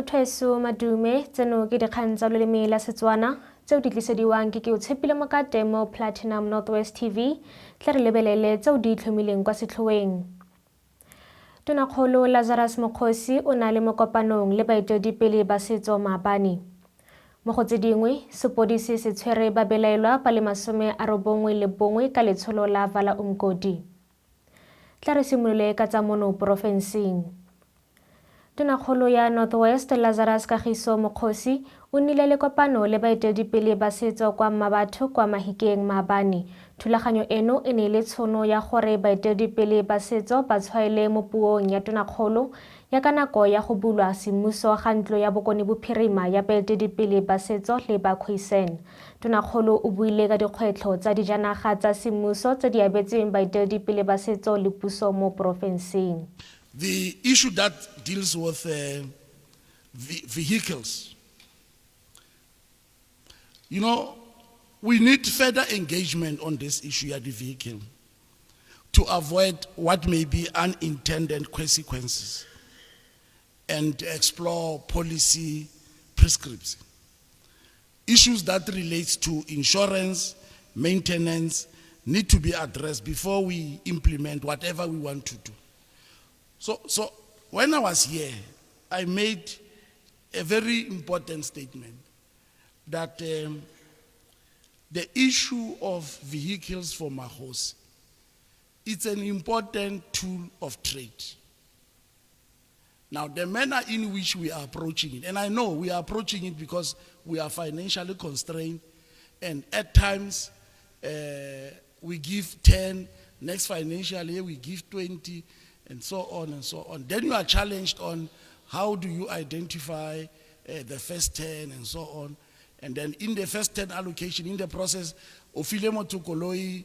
Motho madume, tseno ke dikgang tsa loleme la Setswana tseo di tlisediwang ke ke o tshepile mokate mo Platinum Northwest TV. Tle re lebelele tseo di itlhomileng kwa setlhoeng. Tonakgolo Lazarus Mokgosi o na le mo kopanong le baeteledipele ba setso maabane. Mo go tse dingwe, sepodisi se tshwere babelaelwa ba le 91 ka letsholo la Vala Umgodi. Tla re simolole ka tsa mono porofenseng. Tonakgolo ya North West Lazarus Kagiso Mokgosi o nnile le kopano le baeteledipele ba setso kwa Mmabatho kwa Mahikeng maabane. Thulaganyo eno e ne e le tshono ya gore baeteledipele ba setso ba tshwaele mo puong ya tonakgolo ya ka nako ya go bulwa semmuso ga ntlo ya Bokone Bophirima ya baeteledipele ba setso le ba Khoisan. Tonakgolo o buile ka dikgwetlho tsa dijanaga tsa semmuso tse di abetsweng baeteledipele ba setso le puso mo porofenseng. The issue that deals with vehicles. We need further engagement on this issue at the vehicle to avoid what may be unintended consequences and to explore policy prescripts. Issues that relate to insurance, maintenance, need to be addressed before we implement whatever we want to do. So when I was here, I made a very important statement that the issue of vehicles for Magosi, it's an important tool of trade. Now, the manner in which we are approaching it, and I know we are approaching it because we are financially constrained, and at times we give 10, next financial year we give 20, and so on and so on. Then you are challenged on how do you identify the first 10 and so on. And then in the first 10 allocation, in the process, o file motho koloi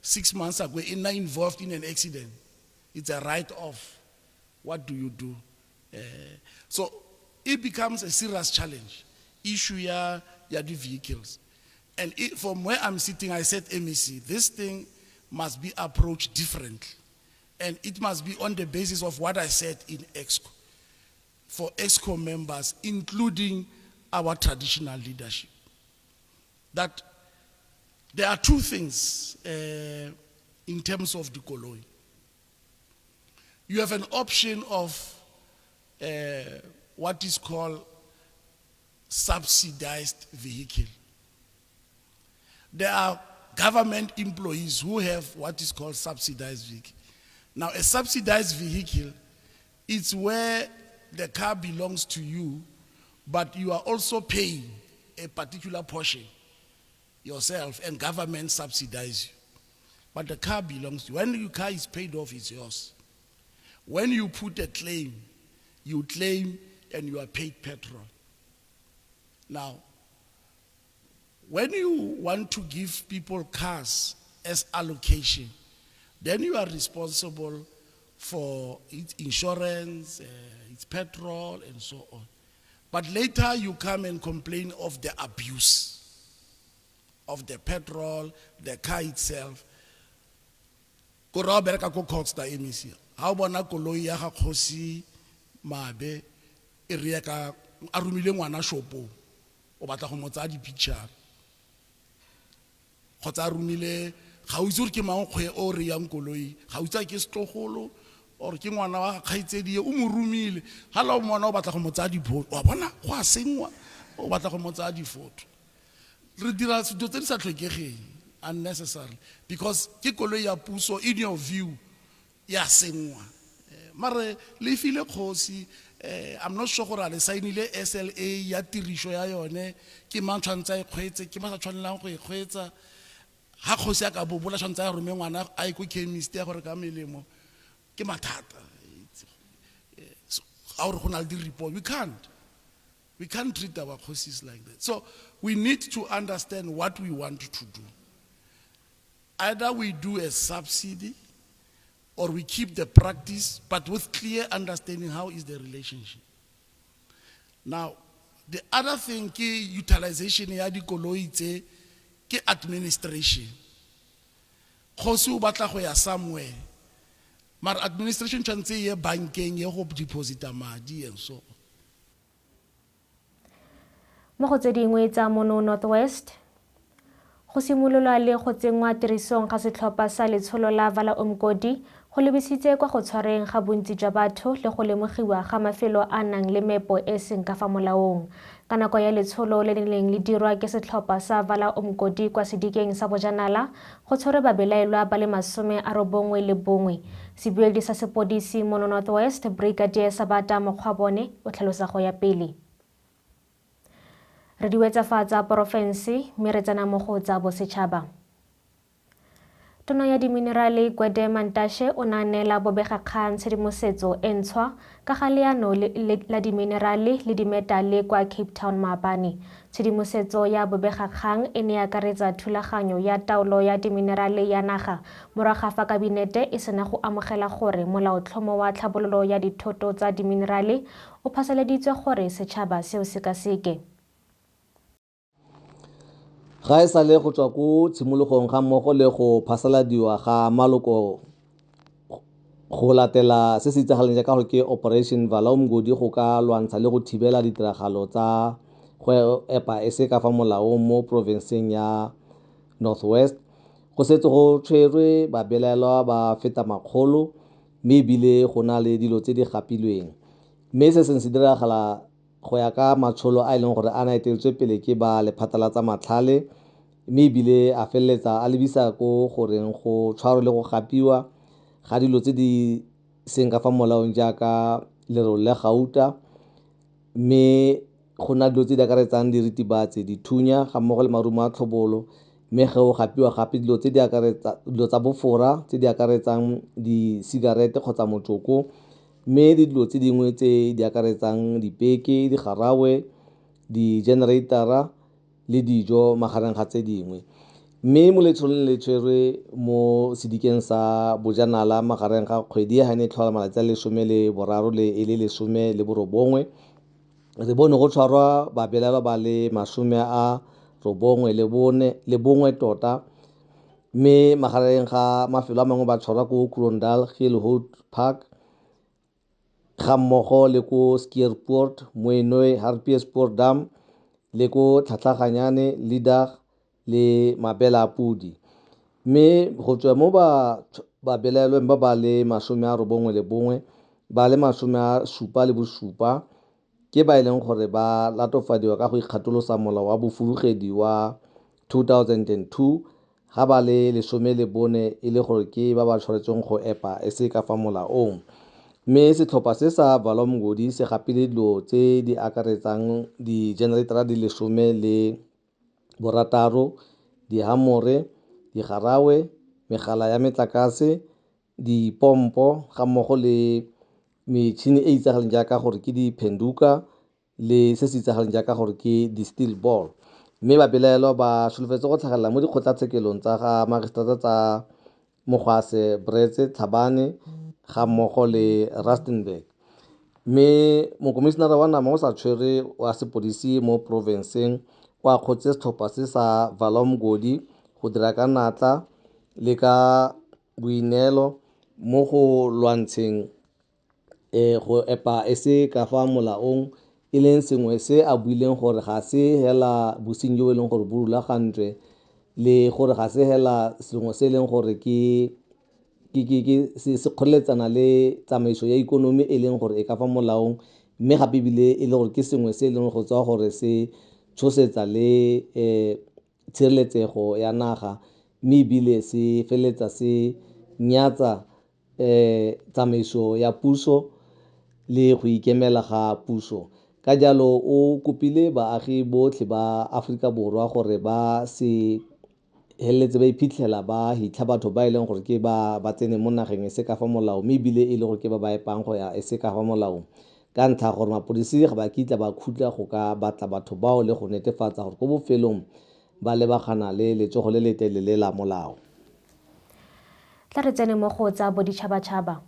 6 months ago, in involved in an accident. It's a write-off. What do you do? So it becomes a serious challenge, issue ya the vehicles. And from where I'm sitting, I said, MEC, this thing must be approached differently. And it must be on the basis of what I said in EXCO, for EXCO members, including our traditional leadership. That there are two things in terms of the koloi. You have an option of what is called subsidized vehicle. There are government employees who have what is called subsidized vehicle. Now, a subsidized vehicle, it's where the car belongs to you, but you are also paying a particular portion yourself, and government subsidize you. But the car belongs to you. When your car is paid off, it's yours. When you put a claim, you claim and you are paid petrol. Now, when you want to give people cars as allocation, then you are responsible for its insurance, its petrol, and so on. But later you come and complain of the abuse of the petrol, the car itself. Ko ra o bereka ko Cogstar, MEC. Ha o bona koloi ya ga kgosi Mabe e re ka a romile ngwana shopong, o batla go mo tsaya di-picture. Kgotsa a romile, ga o itse gore ke mang kgwe o re yang koloi, ga o itse a ke setlogolo or ke ngwana wa kgaitsedie o mo romile. Ga la o mmona, o batla go mo tsaya diphoto, wa bona go a sengwa, o batla go mo tsaya difoto. Re dira dilo tse di sa tlhokegeng unnecessary because ke koloi ya puso, in your view ya sengwa. Mare le file kgosi, I'm not sure gore a le saenile SLA ya tiriso ya yone, ke mang tshwanetse a e kgweetse, ke mang sa tshwanelang go e kgweetsa. Ha kgosi a ka bobola, tshwanetse a rome ngwana a ye ko chemist ya gore ka melemo, ke mathata. So, ga gore go na le di-report, we can't treat our kgosis like that. So we need to understand what we want to do. Either we do a subsidy or we keep the practice, but with clear understanding how is the relationship. Now, the other thing ke utilization ya dikoloi tse, ke administration. Kgosi o batla go ya somewhere, mara administration tshwanetse e ye bankeng ye go deposita madi and so on. Mo go tse dingwe tsa mono North West, go simololwa le go tsenngwa tirisong ga setlhopha sa letsholo la Vala Umgodi go lebisitse kwa go tshwareng ga bontsi jwa batho le go lemogiwa ga mafelo a a nang le meepo e e seng ka fa molaong. Ka nako ya letsholo le le neng le dirwa ke setlhopha sa Vala Umgodi kwa sedikeng sa Bojanala, go tshwerwe babelaelwa ba le 91. Sebueledi sa sepodisi mono North West, Brigadier Sabata Mokgwabone o tlhalosa go ya pele. Re di wetsa fa tsa porofense mme re tsena mo go tsa bosetšhaba. Tono ya Diminerale Gwede Mantashe o ne a neela bobegakgang tshedimosetso e ntshwa ka ga leano la diminerale le dimetale kwa Cape Town maabane. Tshedimosetso ya bobegakgang e ne ya akaretsa thulaganyo ya taolo ya diminerale ya naga morago ga fa Kabinete e sena go amogela gore Molaotlhomo wa Tlhabololo ya Dithoto tsa Diminerale o phasaladitswe gore setšhaba se o sekaseke. Ga e sale go tswa ko tshimologong ga mmogo le go phasaladiwa ga maloko go latela se se itsagaleng jaaka gore ke Operation Vala Umgodi go ka lwantsha le go thibela ditiragalo tsa go epa e se ka fa molaong mo porofenseng ya North West. Go setse go tshwerwe babelaelwa ba feta makgolo mme ebile go na le dilo tse di gapilweng. Mme se seng se diragala go ya ka matsholo a e leng gore a na eteletswe pele ke ba lephata la tsa matlhale, mme ebile a feleletsa a lebisa ko goreng go tshwarwe le go gapiwa ga dilo tse di seng ka fa molaong jaaka lerole la gauta, mme go na dilo tse di akaretsang diritibatsi, dithunya ga mmogo le marumo a tlhobolo, mme ge o gapiwa gape dilo tse di akaretsa dilo tsa bofora tse di akaretsang di-cigarette kgotsa motsoko, mme le dilo tse dingwe tse di akaretsang dipeke, digarawe, di-generator-a le dijo magareng ga tse dingwe. Mme mo letsholong le tshwerwe mo sedikeng sa Bojanala magareng ga kgwedi ya ga ne e tlhola malatsi a 13 le e le 19, re bone go tshwarwa babelaelwa ba le 91 tota, mme magareng ga mafelo a mangwe ba tshwarwa ko Kroondal, Geelhout Park, ga mmogo le ko Skeerpoort, Mooinooi, Hartbeespoort Dam, le ko Tlhatlhaganyane, Lidag le Mabela a Pudi. Mme go tswa mo babelaelweng ba ba le 91, ba le 77 ke ba e leng gore ba latofadiwa ka go ikgatolosa molao wa bofudugedi wa 2002, ga ba le 14 e le gore ke ba ba tshwaretsweng go epa e se ka fa molaong. Mme setlhopha se sa Vala Umgodi se gapile dilo tse di akaretsang di-generator-a di 16, dihamore, digarawe, megala ya metlakase, dipompo ga mmogo le metšhini e itsagaleng jaaka gore ke di-penduka le se se itsagaleng jaaka gore ke di-steel ball. Mme babelaelwa ba solofetse go tlhagelela mo dikgotlatshekelong tsa ga magistrata tsa Mogwase, Bretse, Tlhabane ga mmogo le Rustenburg. Mme mokomišenara wa nama o sa tshwere wa sepodisi mo porofenseng o akgotse setlhopha se sa Vala Umgodi go dira ka natla le ka boineelo mo go lwantsheng go epa e se ka fa molaong, e leng sengwe se a buileng gore ga se hela bosenyi jo e leng gore bo rulagantswe le gore ga se hela sengwe se e leng gore ke se kgoreletsana le tsamaiso ya ikonomi e leng gore e ka fa molaong, mme gape ebile e le gore ke sengwe se e leng go tswa gore se tshosetsa le tshireletsego ya naga, mme ebile se feleletsa se nyatsa tsamaiso ya puso le go ikemela ga puso. Ka jalo o kopile baagi botlhe ba Aforika Borwa gore ba se heleletse ba iphitlhela ba hitlha batho ba e leng gore ke ba ba tsene mo nageng e se ka fa molaong, mme ebile e le gore ke ba ba epang go ya e se ka fa molaong, ka ntlha gore mapodisi ga ba kitla ba khutla go ka batla batho bao le go netefatsa gore ko bofelong ba lebagana le letsogo le le telele la molao. Tla re tsene mo go tsa boditšhabatšhaba.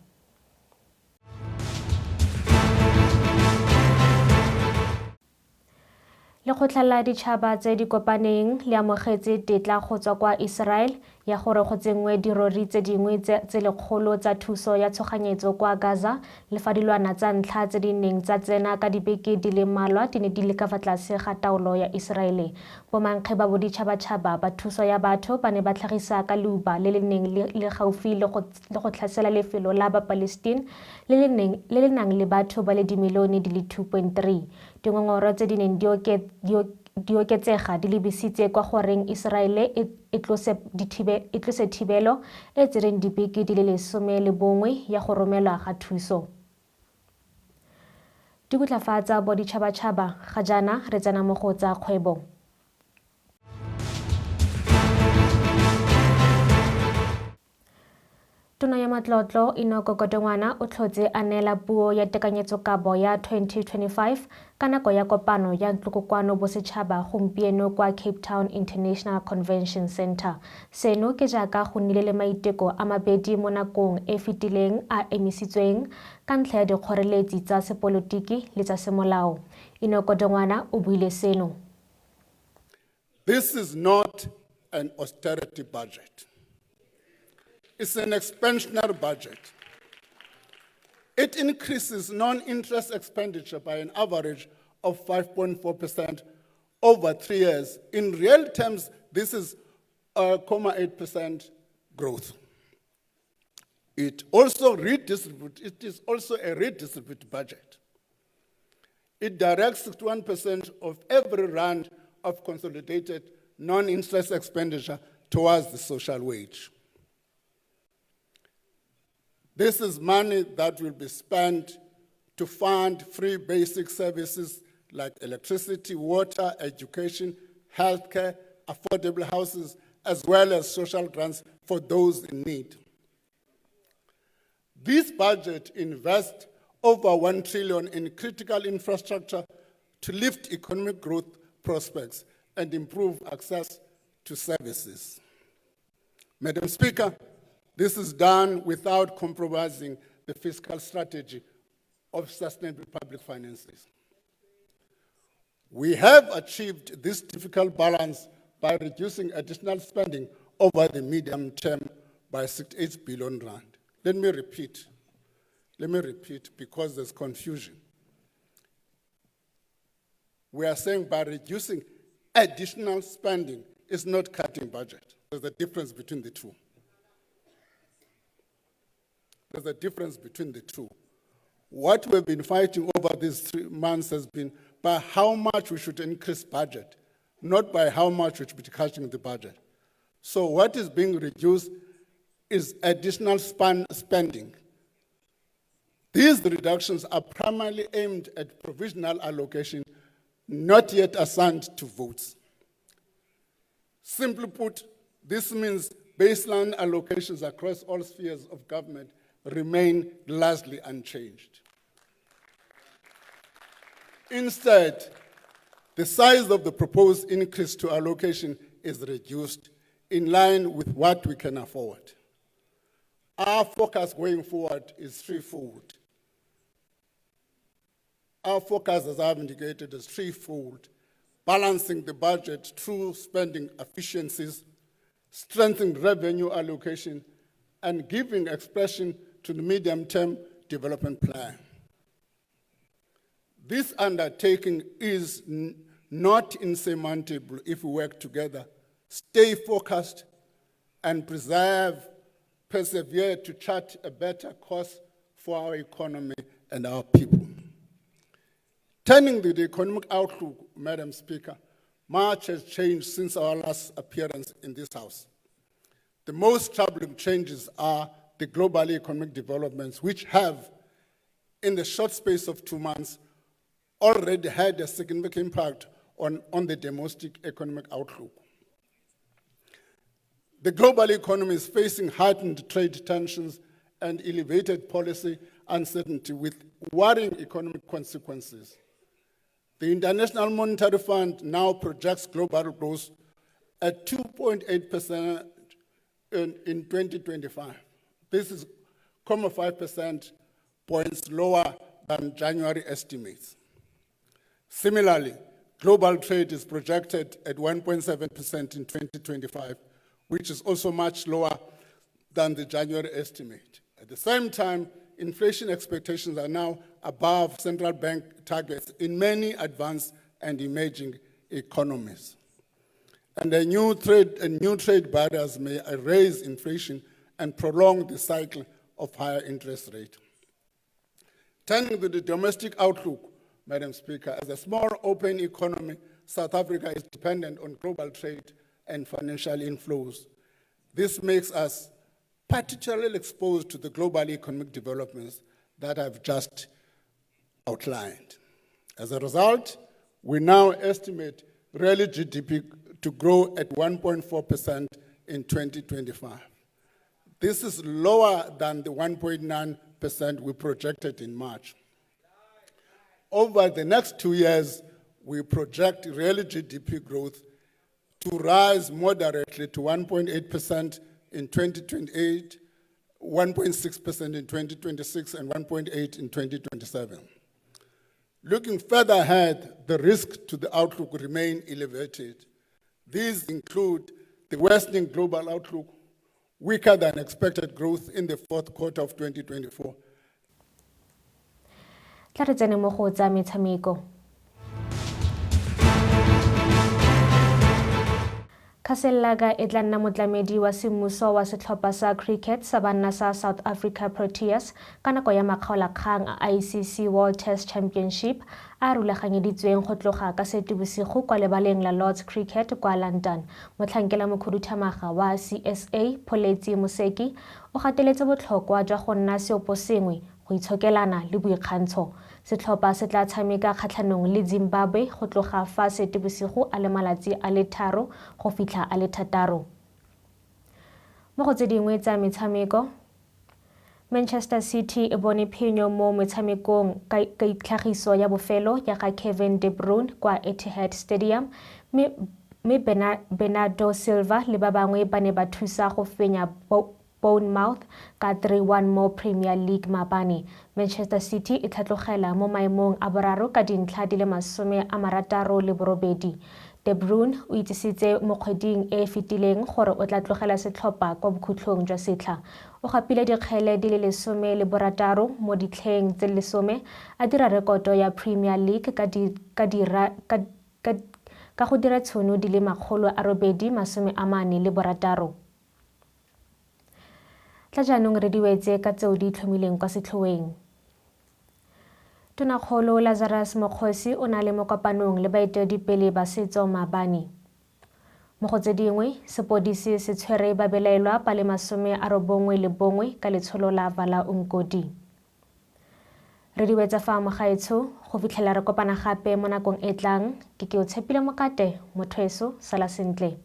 Lekgotla la Ditšhaba tse di Kopaneng le amogetse tetla go tswa kwa Israel ya gore go tsenngwe dirori tse dingwe tse 100 tsa thuso ya tshoganyetso kwa Gaza le fa dilwana tsa ntlha tse di neng tsa tsena ka dibeke di le mmalwa di ne di le ka fa tlase ga taolo ya Iseraele. Bomankge ba boditšhabatšhaba ba thuso ya batho ba ne ba tlhagisa ka leuba le le neng le le gaufi le go tlhasela lefelo la Bapalestine le le nang le batho ba le dimilione di le 2.3. Dingongoro tse di neng di oketsega di lebisitse kwa goreng Iseraele e tlose thibelo e e tsereng dibeke di le 11 ya go romelwa ga thuso. Dikutlafatsa boditšhabatšhaba ga jaana re tsena mo go tsa kgwebo. Tona ya Matlotlo Enoch Godongwana o tlhotse a neela puo ya tekanyetsokabo ya 2025 ka nako ya kopano ya Ntlokokoano Bosetšhaba gompieno kwa Cape Town International Convention Centre. Seno ke jaaka go nnile le maiteko a mabedi mo nakong e fetileng a emisitsweng ka ntlha ya dikgoreletsi tsa sepolotiki le tsa semolao. Enoch Godongwana o buile seno. This is not an austerity budget. It's an expansionary budget. It increases non-interest expenditure by an average of 5.4% over 3 years. In real terms, this is 0.8% growth. It also redistributes, it is also a redistribute budget. It directs 61% of every rand of consolidated non-interest expenditure towards the social wage. This is money that will be spent to fund free basic services like electricity, water, education, healthcare, affordable houses, as well as social grants for those in need. This budget invests over 1 trillion in critical infrastructure to lift economic growth prospects and improve access to services. Madam Speaker, this is done without compromising the fiscal strategy of sustainable public finances. We have achieved this difficult balance by reducing additional spending over the medium term by 68 billion rand. Let me repeat. Let me repeat because there's confusion. We are saying by reducing additional spending is not cutting budget. There's a difference between the two. There's a difference between the two. What we've been fighting over these 3 months has been by how much we should increase budget, not by how much we should be cutting the budget. So what is being reduced is additional spending. These reductions are primarily aimed at provisional allocation, not yet assigned to votes. Simply put, this means baseline allocations across all spheres of government remain largely unchanged. Instead, the size of the proposed increase to allocation is reduced in line with what we can afford. Our focus going forward is threefold. Our focus, as I've indicated, is threefold: balancing the budget through spending efficiencies, strengthening revenue allocation, and giving expression to the medium-term development plan. This undertaking is not insurmountable if we work together, stay focused, and persevere to chart a better course for our economy and our people. Turning to the economic outlook, Madam Speaker, much has changed since our last appearance in this House. The most troubling changes are the global economic developments, which have, in the short space of 2 months, already had a significant impact on the domestic economic outlook. The global economy is facing heightened trade tensions and elevated policy uncertainty with worrying economic consequences. The International Monetary Fund now projects global growth at 2.8% in 2025. This is 0.5% points lower than January estimates. Similarly, Global trade is projected at 1.7% in 2025, which is also much lower than the January estimate. At the same time, inflation expectations are now above central bank targets in many advanced and emerging economies. And the new trade, and new trade barriers may raise inflation and prolong the cycle of higher interest rate. Turning to the domestic outlook, Madam Speaker, as a small open economy, South Africa is dependent on global trade and financial inflows. This makes us particularly exposed to the global economic developments that I've just outlined. As a result, we now estimate real GDP to grow at 1.4% in 2025. This is lower than the 1.9% we projected in March. Over the next 2 years, we project real GDP growth to rise moderately to 1.8% in 2028, 1.6% in 2026, and 1.8 in 2027. Looking further ahead, the risk to the outlook remain elevated. These include the worsening global outlook, weaker than expected growth in the fourth quarter of 2024, Tla re tsene mo go tsa metshameko. Castle Lager e tla nna motlamedi wa semmuso wa setlhopha sa cricket sa banna sa South Africa Proteas ka nako ya makgaolakgang a ICC World Test Championship a a rulaganyeditsweng go tloga ka Seetebosigo kwa lebaleng la Lords Cricket kwa London. Motlhankela mokhuduthamaga wa CSA Pholetsi Moseki o gateletse botlhokwa jwa go nna seoposengwe, go itshokelana le boikgantsho. Setlhopha se tla tshameka kgatlhanong le Zimbabwe go tloga fa Seetebosigo a le malatsi a le 3 go fitlha a le 6. Mo go tse dingwe tsa metshameko, Manchester City e bone phenyo mo metshamekong ka itlhagiso ya bofelo ya ga Kevin De Bruyne kwa Etihad Stadium mme Bernardo Silva le ba bangwe ba ne ba thusa go fenya Bournemouth ka 3-1 mo Premier League maabane. Manchester City e tlhatlogela mo maemong a boraro ka dintlha di le 68. De Bruyne o itsisitse mo kgweding e e fetileng gore o tla tlogela setlhopha kwa bokhutlong jwa setlha. O gapile dikgele di le 16 mo ditlheng tse 10, a dira rekoto ya Premier League ka go dira tshono di le 846. Tla jaanong re diwetse ka tseo di tlhomileng kwa setlhoeng. Tonakgolo Lazarus Mokgosi o na le mo kopanong le baeteledipele ba setso maabane. Mo go tse dingwe, sepodisi se tshwere babelaelwa ba le 91 ka letsholo la Vala Umgodi. Re diwetsa fa mogaetsho go fitlhela re kopana gape mo nakong e tlang, ke ke o tshepile mokate, motho eso, sala sentle.